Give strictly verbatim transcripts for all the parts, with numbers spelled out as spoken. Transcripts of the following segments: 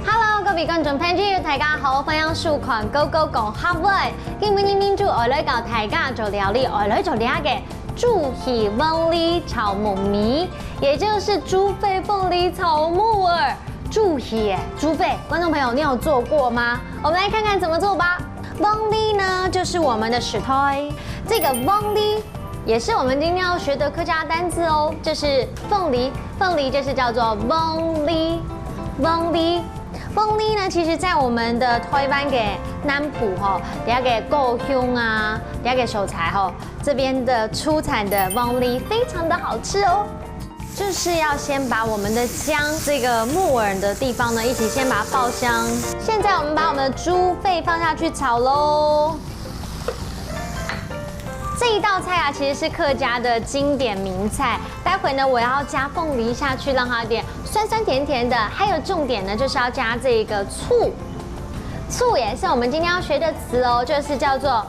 Hello，各位觀眾朋友，大家好，歡迎收看《Go Go 講客話》。今晡日民主愛來教大家做料理，愛來做這個豬血鳳梨炒木耳，也就是豬肺鳳梨炒木耳。豬血耶，豬肺，觀眾朋友，你有做過嗎？我們來看看怎麼做吧。鳳梨呢，就是我們的時代。這個鳳梨也是我們今天要學的客家單字哦，就是鳳梨。鳳梨就是叫做鳳梨，鳳梨。鳳梨呢，其實在我們的台灣的南部吼，這個高雄啊，這個所在吼，這邊的出產的鳳梨非常的好吃哦。就是要先把我們的薑這個木耳的地方呢，一起先把它爆香。現在我們把我們的豬肺放下去炒嘍。這一道菜啊，其實是客家的經典名菜。待會呢，我要加鳳梨下去，讓它有點酸酸甜甜的。還有重點呢，就是要加這個醋。醋也是我們今天要學的詞哦，就是叫做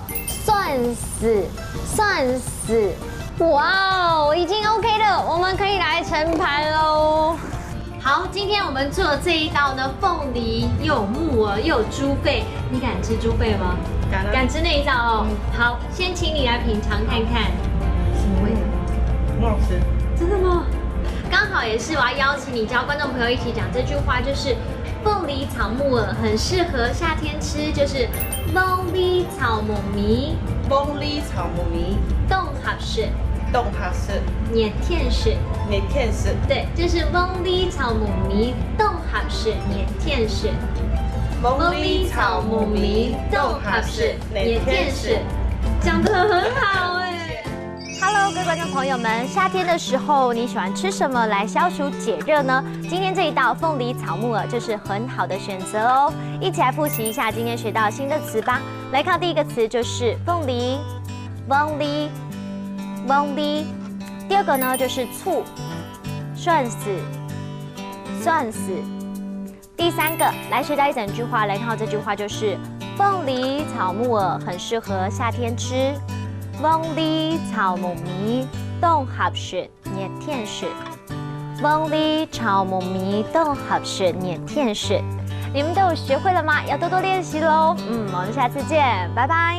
算是，算是。哇哦，已經OK了，我們可以來盛盤嘍。好，今天我們做這一道呢，鳳梨又有木耳又有豬肺，你敢吃豬肺嗎？敢啊。敢吃那一道哦。嗯。好，先請你來品嚐看看。什麼味道？很好吃。真的嗎？剛好也是我要邀請你教觀眾朋友一起講這句話，就是鳳梨炒木耳很適合夏天吃，就是鳳梨炒木耳，鳳梨炒木耳，當合適，當合適，熱天食。熱天食。對，就是鳳梨炒木耳，當合適，熱天食。鳳梨炒木耳，當合適，熱天食。講得很好哎。 Hello，各位觀眾朋友們，夏天的時候你喜歡吃什麼來消暑解熱呢？今天這一道鳳梨炒木耳就是很好的選擇哦。一起來複習一下今天學到的新的詞吧。來看第一個詞就是鳳梨，鳳梨，鳳梨。第二個呢就是醋，算是，算是。 第三個，來學到一整句話，來看到這句話就是鳳梨炒木耳很適合夏天吃。鳳梨炒木耳當合適熱天食。鳳梨炒木耳當合適熱天食。你們都有學會了嗎？要多多練習嘍。嗯，我們下次見，拜拜。